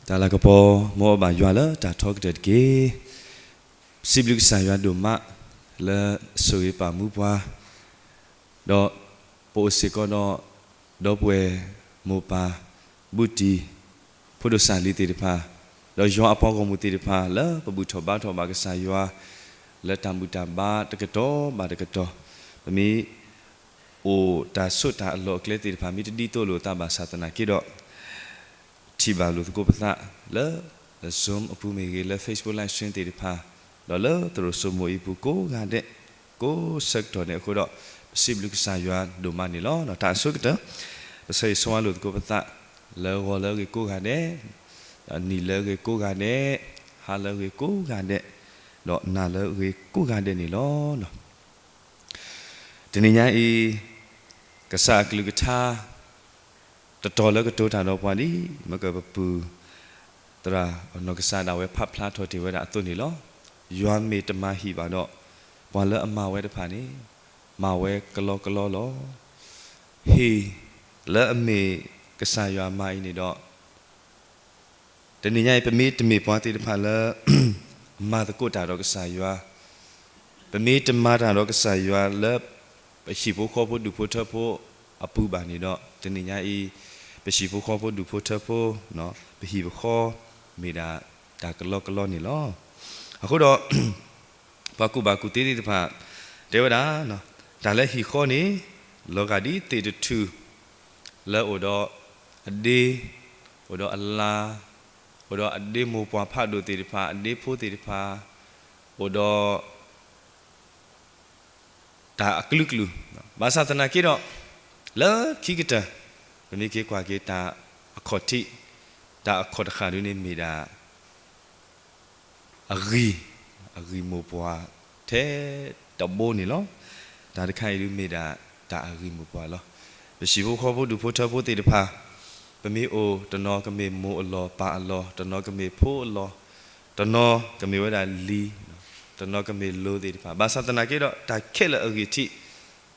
တၢ်လၤကပီၤ မ်အဘၣ်ယွၤလၢတၢ်ထီကတၢၢ်တက့ၢ်. ပစံးဘျုးကစၢ်ယွၤဒိၣ်မး လၢအဆိၣ်ဂ့ၤပာ်မူပှၤ, ဒီးပအိၣ်စ့ၢ်ကီးဒီး ဒီပုၢ်ဝဲၢ်မိၢ်ပၢ် ဘူးတံၢ် ဖိဒိၣ်စၢ်လံၤသ့ၣ်တဖၣ်, ဒီးယွၤအပှၤဂီၢ်မုၢ်သ့ၣ်တဖၣ် လၢပဘူၣ်ထီၣ်ဘါထီၣ်ဘၣ်ကစၢ်ယွၤ လၢတၢ်ဘူၣ်တၢ်ဘါတကတီၢ်ဘၣ်တကတီၢ်, ပမ့ၢ် အိၣ်တၢ်ဆိးတၢ်အလီၢ်အကျဲသ့ၣ်တဖၣ် မ့ၢ်တဒ်သိးလိာ်အသးဘၣ်ဆၣ်သနာ်က့ဒီး, ထံၣ်ဘၣ်လိာ်သကိးပသးလၢ Zoom အပူၤမ့ၢ်ဂ့ၤ, လၢ Facebook Live Stream သ့ၣ်တဖၣ်, ဒီးလၢသရိာ်စိမိၤအံၤပူၤကိးဂၤဒဲး, ကိးဆၢကတီၢ်န့ၣ်အဃိဒီး, ပစံးဘျုးကစၢ်ယွၤဒိၣ်မးန့ၣ်လီၤ. တၢ်အဆိကတၢၢ်, ပဆၢဂ့ၤဆၢဝါလိာ်သကိးပသး လၢဂီၤလၢအဂ့ၤကိးဂၤဒဲး, နံၣ်လၢအဂ့ၤကိးဂၤဒဲး, ဟါလၢအဂ့ၤကိးဂၤဒဲး, ဒီးနၤလၢအဂ့ၤကိးဂၤဒဲးန့ၣ်လီၤ. တနံၤညါအံၤ, ကစၢ်အကလုၢ်ကထါ တတီၤလၢကတိၤတၢ်ဒီးပှၤဒ် မကပပုၢ်သရၣ်အနီၢ်ကစၢ်ဒၣ်ဝဲဖးဖျါထီၣ်တ့ၢ်ဝဲဒၣ်အသိးန့ၣ်လီၤ. ယွၤမ့ၢ်တမၤဟံၣ်ဘၣ်ဒီး, ပှၤလၢအမၤဝဲတဖၣ်န့ၣ်, မၤဝဲကလီကလီလီၤ. ဟံၣ်လၢအမ့ၢ်ကစၢ်ယွၤမၤအံၤန့ၣ်ဒီး တနံၤညါအံၤ ပမ့ၢ်တမ့ၢ်ပှၤသ့ၣ်တဖၣ်လၢ မၤသကိးတၢ်ဒီးကစၢ်ယွၤ, ပမ့ၢ်တမၤတၢ်ဒီးကစၢ်ယွၤလၢ ပဟံၣ်ဖိဃီဖိဒူၣ်ဖိထၢဖိအပူၤဘၣ်န့ၣ်ဒီး တနံၤညါအံၤ ပဟံၣ်ဖိဃီဖိဒူၣ်ဖိထၢဖိ, ပဟံၣ်ပဃီ မ့ၢ်ဒၣ်တၢ်ကလီကလီန့ၣ်လီၤ. အဃိဒီး ပှၤကူၣ်ဘၣ်ကူၣ်သ့သ့ၣ်တဖၣ် တဲဝဲဒၣ်, တၢ်လၢဟံၣ်ဃီန့ၣ် လီၤဂာ်ဒ်သ့ၣ်တထူၣ် လၢအိၣ်ဒီးအဒ့, အိၣ်ဒီးအလါ, အိၣ်ဒီးအဒ့မိၢ်ပှၢ်ဖးဒိၣ်သ့ၣ်တဖၣ်, အဒ့ဖိသ့ၣ်တဖၣ်, အိၣ်ဒီး တၢ်အကလုာ်ကလုာ်, ဘၣ်ဆၣ်သနာ်က့ဒီး လၢခံကတၢၢ် ပမ့ၢ်က့ၤကွၢ်က့ၤတၢ်အခီၣ်ထံး, တၢ်အခီၣ်တဃၣ်ဒ်န့ၣ်မ့ၢ်ဒၣ် အဂံၢ်, အဂံၢ်မိၢ်ပှၢ်ထဲတဘိန့ၣ်လီၤ. တၢ်တခါအံၤဒ်မ့ၢ်ဒၣ်တၢ်အဂံၢ်မိၢ်ပှၢ်လီၤ. ပဟံၣ်ဖိဃီဖိဒူၣ်ဖိထၢဖိသ့ၣ်တဖၣ်, ပမ့ၢ်အိၣ်တနီၤကမ့ၢ်မိၢ်အလီၢ်ပၢ်အလီၢ်, တနီၤကမ့ၢ်ဖိအလီၢ်, တနီၤကမ့ၢ်ဝဲဒၣ်လံၤ, တနီၤကမ့ၢ်လိၤသ့ၣ်တဖၣ်, ဘၣ်ဆၣ်သနာ်က့ဒီး တၢ်ခဲလၢာ်အဂံၢ်ထံး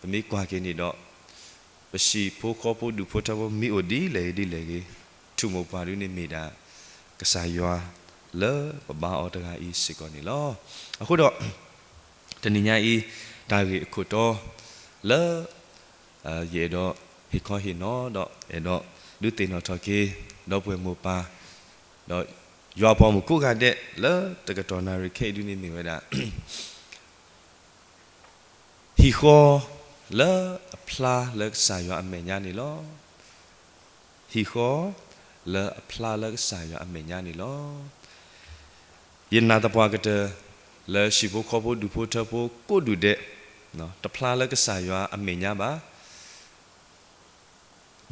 ပမ့ၢ်ကွၢ်က့ၤန့ၣ်ဒီး ပဟံၣ်ဖိဃီဖိဒူၣ်ဖိထၢဖိမ့ၢ်အိၣ်ဒ်လဲၣ်ဂ့ၤဒ်လဲၣ်ဂ့ၤ, ထူၣ်မိၢ်ပှၢ်ဒ်န့ၣ်မ့ၢ်ဒၣ် ကစၢ်ယွၤလၢပဘါအီၤတဂၤအံၤစ့ၢ်ကီးန့ၣ်လီၤ. အဃိဒီး တနံၤညါအံၤ တၢ်ဂ့ၢ်အခိၣ်တီလၢ ယအဲၣ်ဒိးဟ့ၣ်ခီဟ့ၣ်နီၤဒီး အဲၣ်ဒိးဒုးသ့ၣ်နီၣ်ထီၣ်က့ၤ ဒီပုၢ်ဝဲၢ်မိၢ်ပၢ် ဒီးယွၤအပှၤမုၣ်ကိးဂၤဒဲး လၢတကတီၢ်နၣ်ရံၣ်ခဲအံၤဒ်န့ၣ်မ့ၢ်ဝဲဒၣ် ဟံၣ်ဃီလၢအဖျါလၢကစၢ်ယွၤအမဲာ်ညါန့ၣ်လီၤ. ဟံၣ်ဃီလၢအဖျါလၢကစၢ်ယွၤအမဲာ်ညါန့ၣ်လီၤ. ယနာ်သပှၢ်ကတၢၢ်လၢဟံၣ်ဖိဃီဖိဒူၣ်ဖိထၢဖိကိးဒူၣ်ဒဲး တဖျါလၢကစၢ်ယွၤအမဲာ်ညါဘၣ်.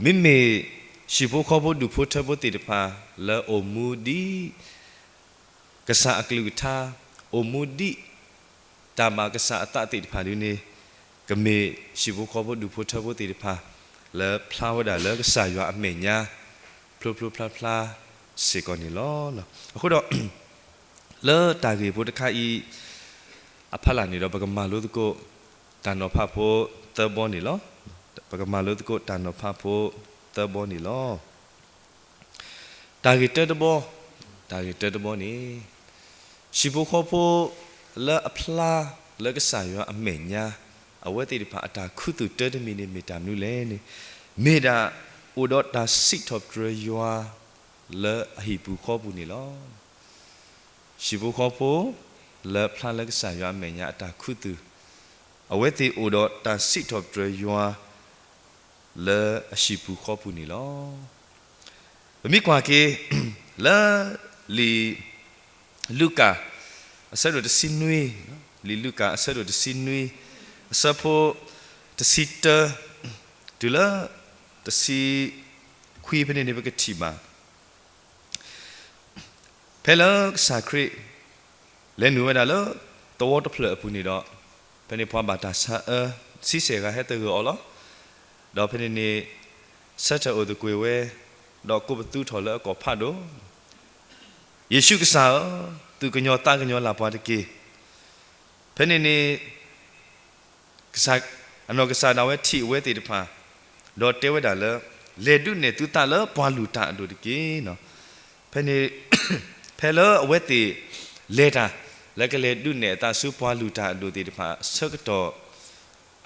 မ့မ့ၢ်ဟံၣ်ဖိဃီဖိဒူၣ်ဖိထၢဖိသ့ၣ်တဖၣ် လၢအိၣ်မူဒ် ကစၢ်အကလုၢ်ကထါ အိၣ်မူဒ် တၢ်ဘၣ်ကစၢ်အသးသ့ၣ်တဖၣ်ဒ်န့ၣ် ကမ့ၢ်ဟံၣ်ဖိဃီဖိဒူၣ်ဖိထၢဖိသ့ၣ်တဖၣ် လၢဖျါဝဲဒၣ်လၢကစၢ်ယွၤအမဲာ်ညါ ဖျိဖျိဖျါဖျါစ့ၢ်ကီးန့ၣ်လီၤ. အဃိဒီး လၢတၢ်ဂ့ၢ်ဖိတခါအံၤ အဖီလာ်န့ၣ်ဒီး ပကမၤလိသကိး တၢ်နီၤဖးဖိသၢဘီန့ၣ်လီၤ. ပကမၤလိသကိးတၢ်နီၤဖးဖိသၢဘီန့ၣ်လီၤ. တၢ်ဂ့ၢ်တၢတဘီ, တၢ်ဂ့ၢ်တၢတဘီန့ၣ် ဟံၣ်ဖိဃီဖိလၢအဖျါလၢကစၢ်ယွၤအမဲာ်ညါ အဝဲသ့ၣ်တဖၣ်အတၢ်ခူသူၣ်တၢတမံၤန့ၣ် မ့ၢ်တၢ်မနုၤလဲၣ်န့ၣ် မ့ၢ်ဒၣ်အိၣ်ဒီးတၢ်စံးထီၣ်ပတြၢၤယွၤ လၢအဟံၣ်ပူၤဃီပူၤန့ၣ်လီၤ. ဟံၣ်ဖိဃီဖိ လၢဖျါလၢကစၢ်ယွၤအမဲာ်ညါအတၢ်ခူသူၣ်, အဝဲသ့ၣ်အိၣ်ဒီးတၢ်စံးထီၣ်ပတြၢၤယွၤ လၢအဟံၣ်ပူၤဃီပူၤန့ၣ်လီၤ. ပမ့ၢ်ကွၢ်က့ၤ လၢလံာ်လူၤကၣ် အဆၢဒိၣ်တဆံနွံ, လံာ်လူၤကၣ်အဆၢဒိၣ်တဆံနွံ အဆၢဖိတဆံတၢ တုၤလၢတဆံခွံဖဲန့ၣ်န့ၣ် ပကထံၣ်ဘၣ် ဖဲလၢကစၢ်ခရံာ် လဲၤနုာ်ဝဲဒၣ်လၢသဝီတဖျၢၣ်အပူၤန့ၣ်ဒီး ဖဲန့ၣ်ပှၤဘၣ်တၢ်ဆါအၢ ဆံဆဲၣ်ဂၤဟဲသဂၢၢ်အီၤလီၤ. ဒီးဖဲန့ၣ်န့ၣ် ဆၢထၢၣ်အိၣ်သကွ့ၤဝဲ, ဒီးကိးပသူထီၣ်လၢအကီၢ်ဖးဒိၣ်, ယ့ၣ်ၡူးကစၢ်ဧၢ, သူၣ်ကညီၤသးကညီၤလၢ်ပှၤတက့ၢ်. ဖဲန့ၣ်န့ၣ် ကစၢ်, အနီၢ်ကစၢ်ဒၣ်ဝဲထံၣ်အဝဲသ့ၣ်တဖၣ်, ဒီးတဲဝဲဒၣ်လၢ လဲၤဒုးနဲၣ်သုသးလၢပှၤလုၢ်တၢ်အဒိၣ်တက့ၢ်. ဖဲန့ၣ် ဖဲလၢအဝဲသ့ၣ်လဲၤတၢ် လၢကလဲၤဒုးနဲၣ်အသးဆူပှၤလုၢ်တၢ်အဒိၣ်သ့ၣ်တဖၣ်အဆၢကတီၢ်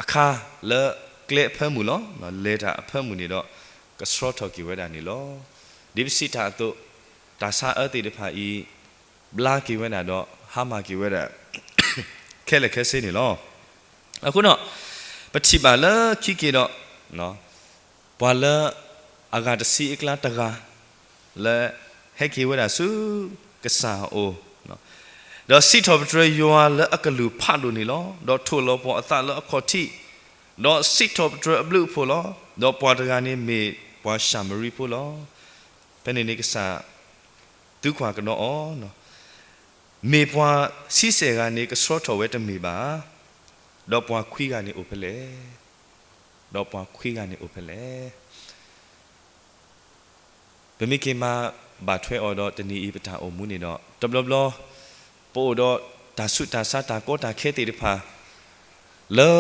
အခါ လၢကျဲအဖၢမုၢ်လီၤ. လဲၤတၢ်အဖၢမုၢ်န့ၣ်ဒီး ကဆှီထီၣ်က့ၤဝဲဒၣ်န့ၣ်လီၤ. ဒ်ပစံးတၢ်အသိး တၢ်ဆါအၢသ့ၣ်တဖၣ်အံၤ ဘျါက့ၤဝဲဒၣ်ဒီး ဟါမၢ်က့ၤဝဲဒၣ် ခဲလၢာ်ခဲဆ့န့ၣ်လီၤ. အဃိဒီး ပထံၣ်ဘၣ်လၢခံက့ၤဒီး ပှၤလၢအဂၤတဆံအကျါတဂၤ လၢဟဲက့ၤဝဲဒၣ်ဆူကစၢ်အအိၣ်, ဒီးစံးထီၣ်ပတြၢၤယွၤလၢအကလုၢ်ဖးဒိၣ်န့ၣ်လီၤ. ဒီးထိၣ်လီၤပှီၢ်အသးလၢအခီၣ်ထံး, ဒီးစံးထီၣ်ပတြၢၤအဘျုးအဖှိၣ်လီၤ. ဒီးပှၤတဂၤန့ၣ်မ့ၢ်ပှၤၡၤမရံဖိလီၤ. ဖဲန့ၣ်န့ၣ်ကစၢ် သုကွၢ်ကဒီးအီၤ, မ့ၢ်ပှၤဆံဆဲၣ်ဂၤန့ၣ် ကဆှီထီၣ်ဝဲတမ့ၢ်ဘၣ်ဧါ. ဒီးပှၤခွံဂၤန့ၣ်အိၣ်ဖဲလဲၣ်. ဒီးပှၤခွံဂၤန့ၣ်အိၣ်ဖဲလဲၣ်. ပမ့ၢ်က့ၤမၤဘၣ်ထွဲအီၤဒီးတနံၤအံၤပတၢ်အိၣ်မူန့ၣ်ဒီး တဘျီဘျီ ပအိၣ်ဒီးတၢ်ဆူးတၢ်ဆါတၢ်ကီတၢ်ခဲသ့ၣ်တဖၣ် လၢ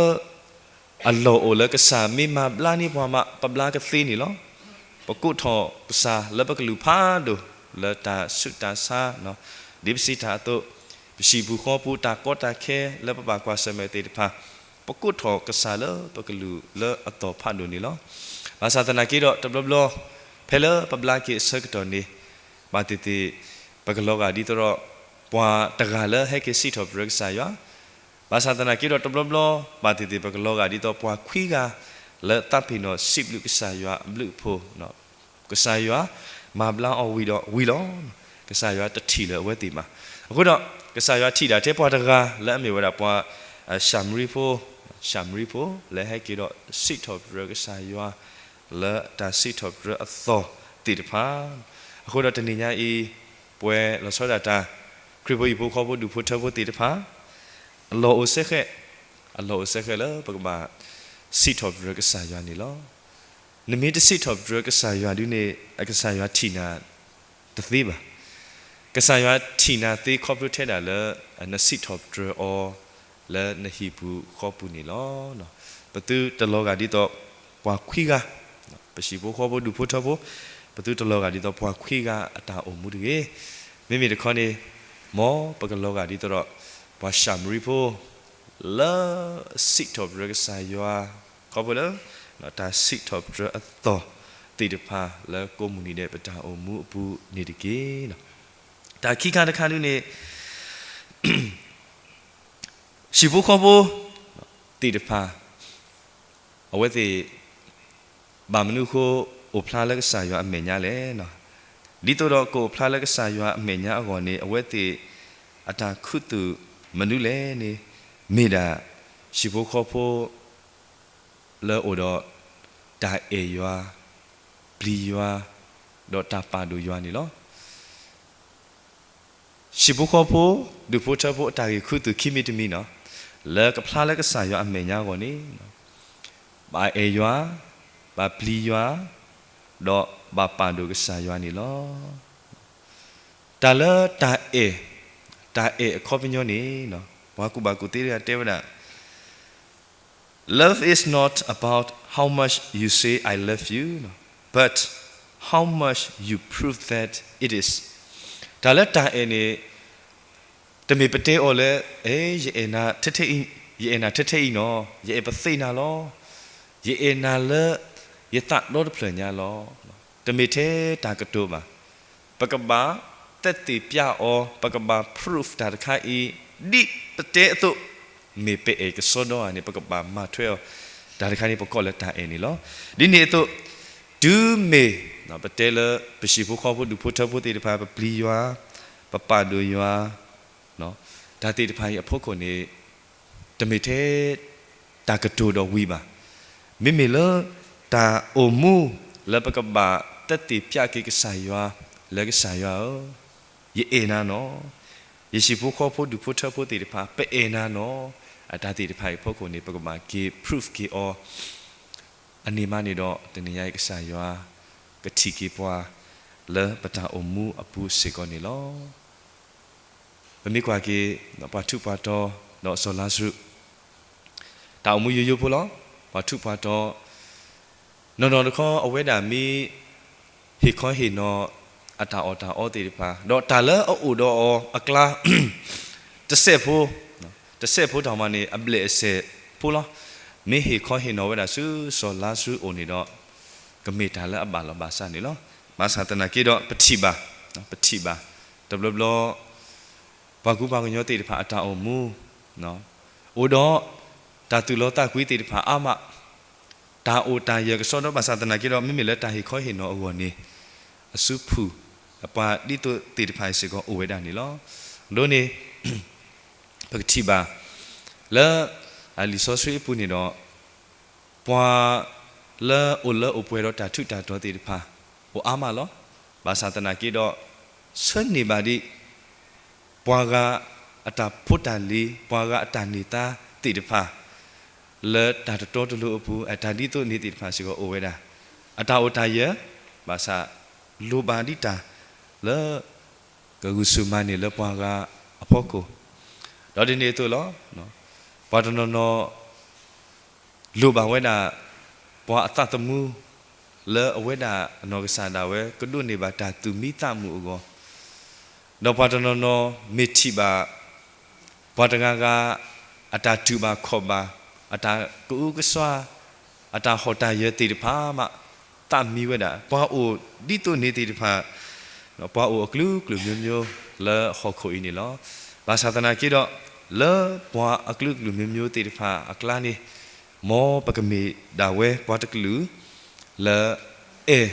အလီၢ်အိၣ်လၢကစၢ်မ့ၢ်မၤဘျါန့ၢ်ပှၤမး ပဘျါကသ့န့ၣ်လီၤ. ပကိးထီၣ်ကစၢ်လၢပကလုၢ်ဖးဒိၣ်လၢတၢ်ဆူးတၢ်ဆါ, ဒ်ပစံးတၢ်အသိး ပဟံၣ်ပူၤဃီပူၤတၢ်ကီတၢ်ခဲလၢပဘၣ်ကွၢ်ဆၢၣ်မဲာ်သ့ၣ်တဖၣ်, ပကိးထီၣ်ကစၢ်လၢပကလုၢ်လၢအသီၣ်ဖးဒိၣ်န့ၣ်လီၤ. ဘၣ်ဆၣ်သနာ်က့ဒီးတဘျီဘျီ ဖဲလၢပဘျါက့ၤအဆၢကတီၢ်န့ၣ် ဘၣ်သ့ၣ်သ့ၣ် ပကလီၤဂာ်ဒ်သိးဒီး ပှၤတဂၤလၢဟဲက့ၤစံးထီၣ်ပတြၢၤကစၢ်ယွၤ, ဘၣ်ဆၣ်သနာ်က့ဒီးတဘျီဘျီ ဘၣ်သ့ၣ်သ့ၣ်ပကလီၤဂာ်ဒ်သိးပှၤခွံဂၤ လၢသးပ့ၤနီၣ်စံးဘျုးကစၢ်ယွၤအဘျုးအဖှိၣ်, ကစၢ်ယွၤ မၤဘျါအီၤဝံၤဒီးဝံၤလီၤ. ကစၢ်ယွၤတထံၣ်လၢၤအဝဲသ့ၣ်ဘၣ်. အဃိဒီး ကစၢ်ယွၤထံၣ်ဒၣ်ထဲပှၤတဂၤလၢအမ့ၢ်ဝဲဒၣ်ပှၤ ၡၤမရံဖိ, ၡၤမရံဖိ လၢဟဲက့ၤဒီးစံးထီၣ်ပတြၢၤကစၢ်ယွၤ လၢတၢ်စံးထီၣ်ပတြၢၤအသီၣ်သ့ၣ်တဖၣ်. အဃိဒီးတနံၤညါအံၤ ပှဲၤလီၤဆီဒၣ်တၢ် ခရံာ်ဖိဟံၣ်ဖိဃီဖိဒူၣ်ဖိထၢဖိသ့ၣ်တဖၣ် အလီၢ်အိၣ်စဲဃဲး, အလီၢ်အိၣ်စဲဃဲးလၢပကဘၣ်စံးထီၣ်ပတြၢၤကစၢ်ယွၤန့ၣ်လီၤ. နမ့ၢ်တစံးထီၣ်ပတြၢၤကစၢ်ယွၤဒုန့ၣ် အကစၢ်ယွၤထံၣ်နၤတသ့ဘၣ်. ကစၢ်ယွၤထံၣ်နၤသ့ခီဖျိထဲဒၣ်လၢ နစံးထီၣ်ပတြၢၤအီၤ လၢနဟံၣ်ပူၤဃီပူၤန့ၣ်လီၤ. ပသုတလီၤဂာ်ဒ်သိးပှၤခွံဂၤ, ပဟံၣ်ဖိဃီဖိဒူၣ်ဖိထၢဖိ, ပသုတလီၤဂာ်ဒ်သိးပှၤခွံဂၤအတၢ်အိၣ်မူတဂ့ၤ. မ့မ့ၢ်တခီန့ၣ် မ်ပကလီၤဂာ်ဒ်သိးဒီး ပှၤၡၤမရံဖိ လၢစံးထီၣ်ပတြၢၤကစၢ်ယွၤ ခီဖျိလၢ တၢ်စံးထီၣ်ပတြၢၤအသီၣ်သ့ၣ်တဖၣ်လၢကိးမုၢ်နံၤဒဲးပတၢ်အိၣ်မူအပူၤန့ၣ်တက့ၢ်. တၢ်ခံခါတခါဒုန့ၣ် ဟံၣ်ဖိဃီဖိသ့ၣ်တဖၣ် အဝဲသ့ၣ် ဘၣ်မနုၤအဃိ အိၣ်ဖျါလၢကစၢ်ယွၤအမဲာ်ညါလဲၣ်. ဒ်သိးဒီးကအိၣ်ဖျါလၢကစၢ်ယွၤအမဲာ်ညါအဂီၢ်န့ၣ် အဝဲသ့ၣ်အတၢ်ခူသူၣ်မနုၤလဲၣ်န့ၣ် မ့ၢ်ဒၣ် ဟံၣ်ဖိဃီဖိ လၢအအိၣ်ဒီး တၢ်အဲၣ်ယွၤ, ပျံၤယွၤ, ဒီးတၢ်ပာ်ဒိၣ်ယွၤန့ၣ်လီၤ. ဟံၣ်ဖိဃီဖိ ဒူၣ်ဖိထၢဖိအတၢ်ဂ့ၢ်ခူသူၣ်ခံမံၤတမံၤနီၤ, လၢကဖျါလၢကစၢ်ယွၤအမဲာ်ညါအဂီၢ်န့ၣ် ဘၣ်အဲၣ်ယွၤ, ဘၣ်ပျံၤယွၤ, ဒီးဘၣ်ပာ်ဒိၣ်ကစၢ်ယွၤန့ၣ်လီၤ. တၢ်လၢတၢ်အဲၣ်, တၢ်အဲၣ်အခီပညီန့ၣ် ပှၤကူၣ်ဘၣ်ကူၣ်သ့တဂၤတဲဝဲဒၣ် Love is not about how much you say I love you, but how much you prove that it is. တၢ်လၢတၢ်အဲၣ်န့ၣ် တမ့ၢ်ပတဲအီၤလၢ အဲ ယအဲၣ်နၤထဲထဲအံၤ, ယအဲၣ်နၤထဲထဲအံၤနီၤ, ယအဲၣ်ပသ့ၣ်နၤလီၤ, ယအဲၣ်နၤလၢ ယသးဒီတဖျၢၣ်ညါလီၤ. တမ့ၢ်ထဲတၢ်ကတိၤဘၣ်. ပကဘၣ်သက်သေပြအီၤ, ပကဘၣ် prove တၢ်တခါအံၤ, ဒ်ပတဲအသိး, မ့ၢ်ပအဲၣ်ကစီဒီဧါန့ၣ် ပကဘၣ်မၤထွဲအီၤ, တၢ်တခါန့ၣ် ပကိးလၢတၢ်အဲၣ်န့ၣ်လီၤ. ဒ်န့ၣ်အသိး, တုၤမ့ၢ် ပတဲလၢ ပဟံၣ်ဖိဃီဖိဒူၣ်ဖိထၢဖိသ့ၣ်တဖၣ် ပပျံၤယွၤ, ပပာ်ဒိၣ်ယွၤ, တၢ်သ့ၣ်တဖၣ်အံၤအဖီခိၣ်န့ၣ် တမ့ၢ်ထဲ တၢ်ကတိၤဒီးဝံၤဘၣ်. မ့မ့ၢ်လၢ တၢ်အိၣ်မူ လၢပကဘၣ်သက်သေပြက့ၤကစၢ်ယွၤ, လၢကစၢ်ယွၤဧၢ, ယအဲၣ်နၤနီၤ, ယဟံၣ်ဖိဃီဖိဒူၣ်ဖိထၢဖိသ့ၣ်တဖၣ် ပအဲၣ်နၤနီၤ, အတၢ်သ့ၣ်တဖၣ်အံၤအဖီခိၣ်န့ၣ် ပကဘၣ်က့ၤ prove က့ၤအီၤ အန့ၣ်မးန့ၣ်ဒီး တနံၤညါအံၤကစၢ်ယွၤ ကထံၣ်က့ၤပှၤ လၢပတၢ်အိၣ်မူအပူၤစ့ၢ်ကီးန့ၣ်လီၤ. ပမ့ၢ်ကွၢ်က့ၤ ပှၤထူးပှၤတီၤ ဒီးစီၤလါစရူး တၢ်အိၣ်မူယိယိဖိလီၤ. ပှၤထူးပှၤတီၤ နီၢ်နီၢ်တခီ အဝဲဒၣ်မ့ၢ် ဟ့ၣ်ခီဟ့ၣ်နီၤ အတၢ်အီၣ်တၢ်အီသ့ၣ်တဖၣ်, ဒီးတၢ်လၢအအိၣ်ဒီးအီၤအကျါ တစဲးဖိ, တစဲးဖိတၢ်မၤန့ၣ် အဘျဲၣ်အစဲးဖိလီၤ. မ့ၢ်ဟ့ၣ်ခီဟ့ၣ်နီၤဝဲဒၣ်ဆူစီၤလါစရူးအအိၣ်န့ၣ်ဒီး ကမ့ၢ်တၢ်လၢအဘၣ်လီၤဘၣ်စးန့ၣ်လီၤ. ဘၣ်ဆၣ်သနာ်က့ဒီး ပထံၣ်ဘၣ်, ပထံၣ်ဘၣ်, တဘျီဘျီ ပှၤကူပှၤကညီသ့ၣ်တဖၣ်အတၢ်အိၣ်မူ အိၣ်ဒီး တၢ်သူၣ်လီသးကွံသ့ၣ်တဖၣ်အါမး, တၢ်အိၣ်တၢ်ယၢၤကစီဒီဘၣ်ဆၣ်သနာ်က့ဒီး မ့မ့ၢ်လၢတၢ်ဟ့ၣ်ခီဟ့ၣ်နီၤအဂီၢ်န့ၣ် အစုဖုၣ် ပှၤဒ်သိးသ့ၣ်တဖၣ်အံၤစ့ၢ်ကီးအိၣ်ဝဲဒၣ်န့ၣ်လီၤ. အဒိန့ၣ် ပကထံၣ်ဘၣ် လၢ လံာ်စီဆှံအပူၤန့ၣ်ဒီး ပှၤလၢအိၣ်လၢအိၣ်ပှဲၤဒီးတၢ်ထူးတၢ်တီၤသ့ၣ်တဖၣ် အိၣ်အါမးလီၤ. ဘၣ်ဆၣ်သနာ်က့ဒီး ဆၢန့ၢ်ဘၣ်ဒံး ပှၤဂၤအတၢ်ဖိတၢ်လံၤ ပှၤဂၤအတၢ်န့ၢ်သါသ့ၣ်တဖၣ် လၢတၢ်တတီတလိၤအပူၤ အတၢ်ဒ်သိးန့ၣ်သ့ၣ်တဖၣ်စ့ၢ်ကီးအိၣ်ဝဲဒၣ် အတၢ်အိၣ်တၢ်ယၢၤ ဘၣ်ဆၣ် လိၣ်ဘၣ်ဒံးတၢ်လၢ ကဂုာ်ဆူၣ်မၤန့ၢ်လၢပှၤဂၤအဖီခိၣ်, ဒီးဒ်န့ၣ်အသိးလီၤ. ပှၤတနီၤနီၤ လိၣ်ဘၣ်ဝဲဒၣ် ပှၤအသးသမူ လၢအဝဲဒၣ်အနီၢ်ကစၢ်ဒၣ်ဝဲ ကဒိးန့ၢ်ဘၣ်တၢ်သူၣ်မံသးမုာ်အဂီၢ်, ဒီးပှၤတနီၤနီၤမ့ၢ်ထံၣ်ဘၣ် ပှၤတဂၤဂၤ အတၢ်တူၢ်ဘၣ်ခီၣ်ဘၣ်, အတၢ်ကအုကစွါ, အတၢ်ဟီၣ်တၢ်ယၢၤသ့ၣ်တဖၣ်မး သးမံဝဲဒၣ် ပှၤအိၣ်ဒ်သိးန့ၣ်သ့ၣ်တဖၣ်, ပှၤအိၣ်အကလုာ်ကလုာ်မျိုးမျိုး လၢဟီၣ်ခိၣ်အံၤန့ၣ်လီၤ. ဘၣ်ဆၣ်သနာ်က့ဒီး လၢပှၤအကလုာ်ကလုာ်မျိုးမျိုးသ့ၣ်တဖၣ်အကျါန့ၣ် မ်ပကမ့ၢ်ဒၣ်ဝဲပှၤတကလုာ် လၢအဲၣ်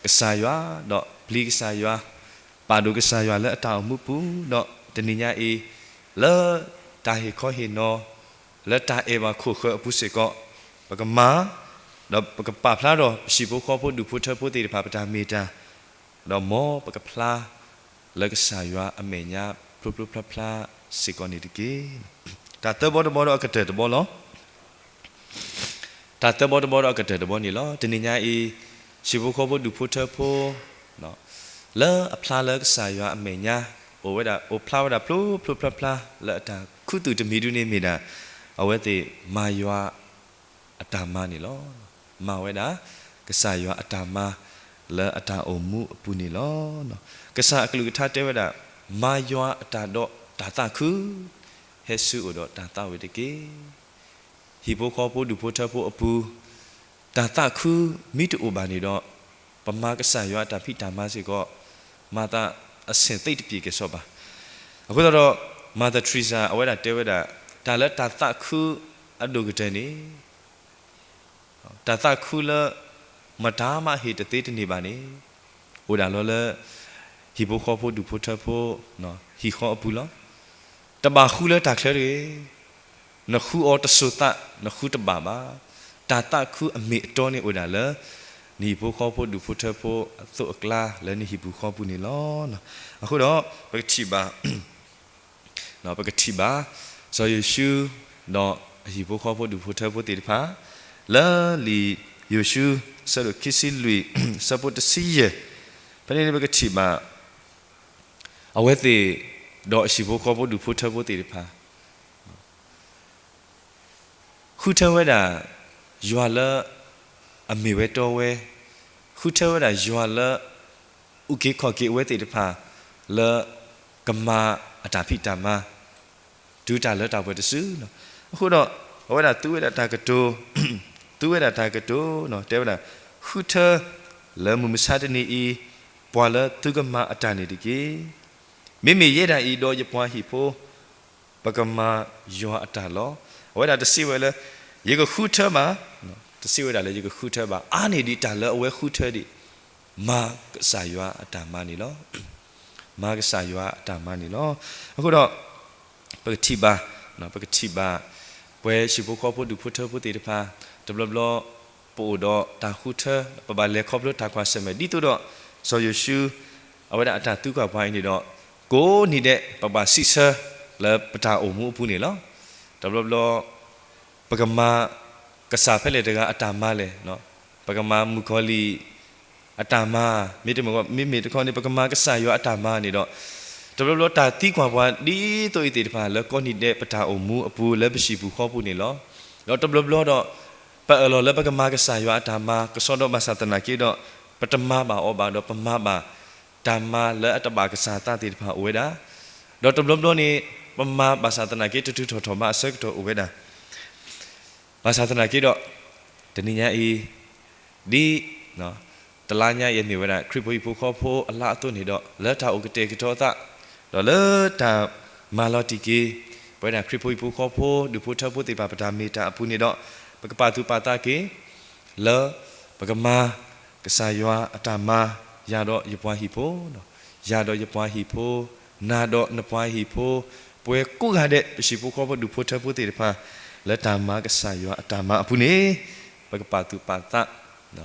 ကစၢ်ယွၤ ဒီးပျံၤကစၢ်ယွၤ, ပာ်ဒိၣ်ကစၢ်ယွၤလၢအတၢ်အိၣ်မူပူၤ, ဒီးတနံၤညါအံၤ လၢတၢ်ဟ့ၣ်ခီဟ့ၣ်နီၤ လၢတၢ်အဲၣ်ဘၣ်ခိၣ်ဃၢၤအပူၤစ့ၢ်ကီး ပကမၤ, ဒီးပကပာ်ဖျါဒီးပဟံၣ်ဖိဃီဖိဒူၣ်ဖိထၢဖိသ့ၣ်တဖၣ် ပတၢ်မ့ၢ်တၢ်, ဒီးမ်ပကဖျါ လၢကစၢ်ယွၤအမဲာ်ညါ ဖျိဖျိဖျါဖျါစ့ၢ်ကီးန့ၣ်တက့ၢ်. တၢ်သၢဘီတဘီဒီးအကတၢၢ်တဘီလီၤ. တၢ်သၢဘီတဘီဒီးအကတၢၢ်တဘီန့ၣ်လီၤ. တနံၤညါအံၤ ဟံၣ်ဖိဃီဖိဒူၣ်ဖိထၢဖိ လၢအဖျါလၢကစၢ်ယွၤအမဲာ်ညါ အိၣ်ဝဲဒၣ် အိၣ်ဖျါဝဲဒၣ်ဖျိဖျိဖျါဖျါလၢအတၢ်ခူသူၣ်တမံၤဒုန့ၣ်မ့ၢ်ဒၣ် အဝဲသ့ၣ်မၤယွၤအတၢ်မၤန့ၣ်လီၤ. မၤဝဲဒၣ် ကစၢ်ယွၤအတၢ်မၤ လၢအတၢ်အိၣ်မူအပူၤန့ၣ်လီၤ. ကစၢ်အကလုၢ်ကထါတဲဝဲဒၣ် မၤယွၤအတၢ်ဒီးတၢ်သးခု, ဟဲဆူအအိၣ်ဒီးတၢ်သးဝံၣ်တက့ၢ်. ဟံၣ်ဖိဃီဖိဒူၣ်ဖိထၢဖိအပူၤ တၢ်သးခုမ့ၢ်တအိၣ်ဘၣ်န့ၣ်ဒီး ပမၤကစၢ်ယွၤအတၢ်ဖံးတၢ်မၤစ့ၢ်ကီး မၤသးအဆ့ၣ်သ့တပျ့ၤကဲၣ်ဆိးဘၣ်. အဃိသတးဒီး Mother Teresa အဝဲဒၣ်တဲဝဲဒၣ် တၢ်လၢတၢ်သးခုအဒိၣ်ကတၢၢ်န့ၣ် တၢ်သးခုလၢ မတၤမးဟ့ၣ်တသ့တန့ၢ်ဘၣ်န့ၣ် အိၣ်ဒၣ်လီၤလၢ ဟံၣ်ဖိဃီဖိဒူၣ်ဖိထၢဖိ ဟံၣ်ဃီအပူၤလီၤ. တဘၣ်ဃုလၢတၢ်ချၢတဂ့ၤ. နဃုအီၤတစိၤသး နဃုတဘၣ်ဘၣ်. တၢ်သးခုအမ့ၢ်အတီန့ၣ်အိၣ်ဒၣ်လၢ နဟံၣ်ဖိဃီဖိဒူၣ်ဖိထၢဖိအသိးအကျါ လၢနဟံၣ်ပူၤဃီပူၤန့ၣ်လီၤ. အဃိဒီး ပကထံၣ်ဘၣ် ပကထံၣ်ဘၣ် စီၤယိၤၡူ ဒီးအဟံၣ်ဖိဃီဖိဒူၣ်ဖိထၢဖိသ့ၣ်တဖၣ် လၢလံာ်ယိၤၡူ အဆၢဒိၣ်ခံဆံလွံၢ် အဆၢဖိတဆံယဲၢ်, ဖဲန့ၣ်န့ၣ်ပကထံၣ်ဘၣ် အဝဲသ့ၣ် ဒီးအဟံၣ်ဖိဃီဖိဒူၣ်ဖိထၢဖိသ့ၣ်တဖၣ် ဃုထၢဝဲဒၣ် ယွၤလၢ အမ့ၢ်ဝဲတီဝဲ, ဃုထၢဝဲဒၣ်ယွၤလၢ အုၣ်က့ၤခီၣ်က့ၤအဝဲသ့ၣ်တဖၣ် လၢကမၤအတၢ်ဖံးတၢ်မၤ တုၤတၢ်လၢတၢ်ပှဲၤတစုလီၤ. အဃိဒီး အဝဲဒၣ်သူဝဲဒၣ်တၢ်ကတိၤ, သူဝဲဒၣ်တၢ်ကတိၤ တဲဝဲဒၣ် ဃုထၢ လၢမုၢ်မဆါတနံၤအံၤ ပှၤလၢသုကမၤအတၢ်န့ၣ်တက့ၢ်. မ့မ့ၢ်ယဲဒၣ်အံၤဒီးယပှၤဟံၣ်ဖိ ပကမၤယွၤအတၢ်လီၤ. အဝဲဒၣ်တစံးဝဲလၢ ယကဃုထၢဘၣ်, တစံးဝဲဒၣ်လၢယကဃုထၢဘၣ်. အါန့ၢ်ဒံးတၢ်လၢအဝဲဃုထၢဒံး မၤကစၢ်ယွၤအတၢ်မၤန့ၣ်လီၤ. မၤကစၢ်ယွၤအတၢ်မၤန့ၣ်လီၤ. အဃိဒီး ပကထံၣ်ဘၣ်, ပကထံၣ်ဘၣ် ပှၤဟံၣ်ဖိဃီဖိဒူၣ်ဖိထၢဖိသ့ၣ်တဖၣ် တဘျီဘျီ ပအိၣ်ဒီးတၢ်ဃုထၢ ပဘၣ်လဲၤခီဖျိတၢ်ကွၢ်ဆၢၣ်မဲာ် ဒ်သိးဒီး စီၤယိၤၡူ အဝဲဒၣ်အတၢ်သံကွၢ်ပှၤအံၤန့ၣ်ဒီး ကိးနံၤဒဲး ပဘၣ်စံးဆၢလၢပတၢ်အိၣ်မူအပူၤန့ၣ်လီၤ. တဘျီဘျီ ပကမၤ ကစၢ်ဖဲလဲၣ်တဂၤအတၢ်မၤလဲၣ်, ပကမၤမုၣ်ကီၤလံၢ်အတၢ်မၤ, မ့တမ့ၢ် မ့မ့ၢ်တခီန့ၣ် ပကမၤကစၢ်ယွၤအတၢ်မၤန့ၣ်ဒီး တဘျီဘျီတၢ်သံကွၢ်ပှၤဒ်သိးအံၤသ့ၣ်တဖၣ်လၢကိးနံၤဒဲးပတၢ်အိၣ်မူအပူၤလၢပဟံၣ်ပူၤဃီပူၤန့ၣ်လီၤ. ဒီးတဘျီဘျီဒီး ပအၢၣ်လီၤလၢပကမၤကစၢ်ယွၤအတၢ်မၤ ကစီဒီဘၣ်ဆၣ်သနာ်က့ဒီး ပတမၤဘၣ်အီၤဘၣ်ဒီးပမၤဘၣ် တၢ်မၤလၢအတဘၣ်ကစၢ်အသးသ့ၣ်တဖၣ်အိၣ်ဝဲဒၣ်, ဒီးတဘျီဘျီန့ၣ် ပမၤဘၣ်ဆၣ်သနာ်က့ တထုးထီၣ်ထီၣ်ဘးအဆၢကတီၢ်အိၣ်ဝဲဒၣ်. ဘၣ်ဆၣ်သနာ်က့ဒီး တနံၤညါအံၤ ဒ် တလါညါအံၤမ့ၢ်ဝဲဒၣ် ခရံာ်ဖိဟံၣ်ဖိဃီဖိအလါအသိးန့ၣ်ဒီး လၢတၢ်အိၣ်ကတဲာ်ကတီၤအသး ဒီးလၢတၢ်မၤလီၤတံၢ်က့ၤ ပဝဲဒၣ်ခရံာ်ဖိဟံၣ်ဖိဃီဖိ ဒူၣ်ဖိထၢဖိသ့ၣ်တဖၣ် ပတၢ်မ့ၢ်တၢ်အပူၤန့ၣ်ဒီး ပကပာ်သူၣ်ပာ်သးက့ၤ လၢ ပကမၤ ကစၢ်ယွၤအတၢ်မၤ ယၤဒီးယပှၤဟံၣ်ဖိ, ယၤဒီးယပှၤဟံၣ်ဖိ, နၤဒီးနပှၤဟံၣ်ဖိ, ပဝဲကိးဂၤဒဲး ပဟံၣ်ဖိဃီဖိဒူၣ်ဖိထၢဖိသ့ၣ်တဖၣ် လၢတၢ်မၤကစၢ်ယွၤအတၢ်မၤအပူၤန့ၣ် ပကပာ်သူၣ်ပာ်သး,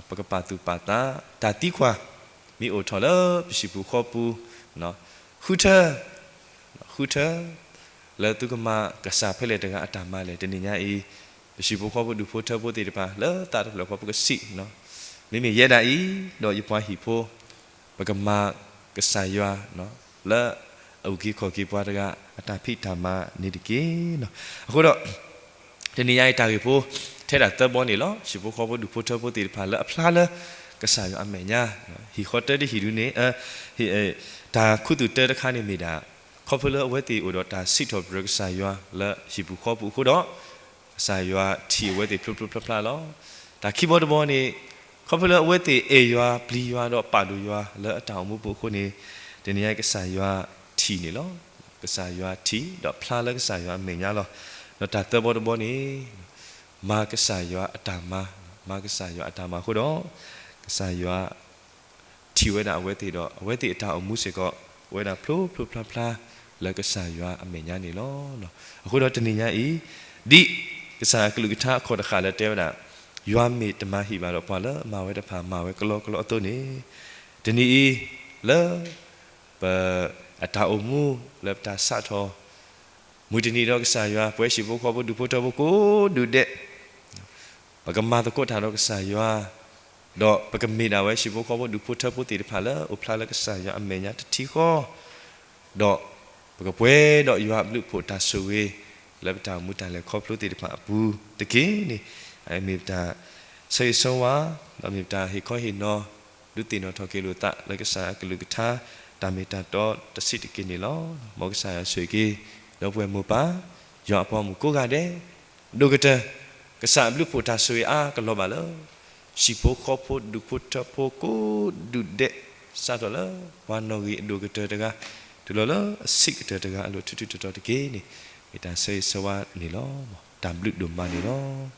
ပကပာ်သူၣ်ပာ်သး, တၢ်သံကွၢ် မ့ၢ်အိၣ်ထီၣ်လၢပဟံၣ်ပူၤဃီပူၤ, ဃုထၢ ဃုထၢ လၢသုကမၤကစၢ်ဖဲလဲၣ်တဂၤအတၢ်မၤလဲၣ် တနံၤညါအံၤ, ပဟံၣ်ဖိဃီဖိဒူၣ်ဖိထၢဖိသ့ၣ်တဖၣ် လၢသးတဖျၢၣ်ဃီပကစံး, မ့မ့ၢ်ယဲဒၣ်အံၤ ဒီးယပှၤဟံၣ်ဖိ, ပကမၤကစၢ်ယွၤ လၢအအုၣ်က့ၤခီၣ်က့ၤပှၤတဂၤ အတၢ်ဖံးတၢ်မၤန့ၣ်တက့ၢ်. အဃိဒီး တနံၤညါအံၤတၢ်ဂ့ၢ်ဖိ ထဲဒၣ်သၢဘီန့ၣ်လီၤ. ဟံၣ်ဖိဃီဖိဒူၣ်ဖိထၢဖိသ့ၣ်တဖၣ်လၢအဖျါလၢကစၢ်ယွၤအမဲာ်ညါ, ဟံၣ်ဃီတၢတဟံၣ်ဒုန့ၣ်, တၢ်ခူသူၣ်တၢတခါန့ၣ်မ့ၢ်ဒၣ်, ခီဖျိလၢအဝဲသ့ၣ်အိၣ်ဒီးတၢ်စံးထီၣ်ပတြၢၤကစၢ်ယွၤလၢဟံၣ်ပူၤဃီပူၤအဃိဒီး, ကစၢ်ယွၤထံၣ်အဝဲသ့ၣ်ဖျိဖျိဖျါဖျါလီၤ. တၢ်ခံဘီတဘီန့ၣ်, ခီဖျိလၢအဝဲသ့ၣ်အဲၣ်ယွၤပျံၤယွၤဒီးပာ်ဒိၣ်ယွၤ လၢအတၢ်အိၣ်မူပူၤအဃိန့ၣ်, တနံၤညါကစၢ်ယွၤထံၣ်န့ၣ်လီၤ. ကစၢ်ယွၤထံၣ် ဒီးဖျါလၢကစၢ်ယွၤအမဲာ်ညါလီၤ. ဒီးတၢ်သၢဘီတဘီန့ၣ် မၤကစၢ်ယွၤအတၢ်မၤ, မၤကစၢ်ယွၤအတၢ်မၤအဃိဒီး, ကစၢ်ယွၤထံၣ်ဝဲဒၣ်အဝဲသ့ၣ်ဒီး အဝဲသ့ၣ်အတၢ်အိၣ်မူစ့ၢ်ကီး အိၣ်ဝဲဒၣ်ဖျိဖျိဖျါဖျါ လၢကစၢ်ယွၤအမဲာ်ညါန့ၣ်လီၤ. အဃိဒီးတနံၤညါအံၤ, ဒ်ကစၢ်အကလုၢ်ကထါအခီၣ်တဃၣ်လၢတဲဝဲဒၣ်, ယွၤမ့ၢ်တမၤဟံၣ်ဘၣ်ဒီးပှၤလၢအမၤဝဲတဖၣ်မၤဝဲကလီကလီအသိးန့ၣ်, တနံၤအံၤ လၢ ပ အတၢ်အိၣ်မူ လၢပတၢ်စးထီၣ် မုၢ်တနံၤဒီးကစၢ်ယွၤ ပဝဲဟံၣ်ဖိဃီဖိဒူၣ်ဖိထၢဖိကိးဒူၣ်ဒဲး ပကမၤသကိးတၢ်ဒီးကစၢ်ယွၤ, ဒီးပကမ့ၢ်ဒၣ်ဝဲဟံၣ်ဖိဃီဖိဒူၣ်ဖိထၢဖိသ့ၣ်တဖၣ်လၢအိၣ်ဖျါလၢကစၢ်ယွၤအမဲာ်ညါတထံၣ်ဃီ, ဒီးပကပှဲၤဒီးယွၤအဘျုးအဖှိၣ်တၢ်ဆိၣ်ဂ့ၤ လၢပတၢ်အိၣ်မူတၢ်လဲၤခီဖျိသ့ၣ်တဖၣ်အပူၤတက့ၢ်န့ၣ်, မ့ၢ်ပတၢ်ဆၢဂ့ၤဆၢဝါ, ဒီးမ့ၢ်ပတၢ်ဟ့ၣ်ခီဟ့ၣ်နီၤ ဒုးသ့ၣ်နီၣ်ထီၣ်က့ၤလိာ်သးလၢကစၢ်အကလုၢ်ကထါ တၢ်မ့ၢ်တၢ်တီတဆံးတက့ၢ်န့ၣ်လီၤ. မ်ကစၢ်ယွၤဆိၣ်ဂ့ၤက့ၤ ဒီပုၢ်ဝဲၢ်မိၢ်ပၢ် ယွၤအပှၤမုၣ်ကိးဂၤဒဲး အဒိၣ်ကတၢၢ် ကစၢ်အဘျုးအဖှိၣ်တၢ်ဆိၣ်ဂ့ၤအါကလီၤဘၣ်လၢ ဟံၣ်ဖိဃီဖိဒူၣ်ဖိထၢဖိကိးဒူၣ်ဒဲး စးထီၣ်လၢပှၤနီၣ်ဂံၢ်အဒိၣ်ကတၢၢ်တဂၤ တုၤလီၤလၢအဆံးကတၢၢ်တဂၤအလိၤ ထူးထူးတီၤတီၤတက့ၢ်န့ၣ် မ့ၢ်တၢ်ဆၢဂ့ၤဆၢဝါန့ၣ်လီၤ. တၢ်ဘျုးဒိၣ်မးန့ၣ်လီၤ.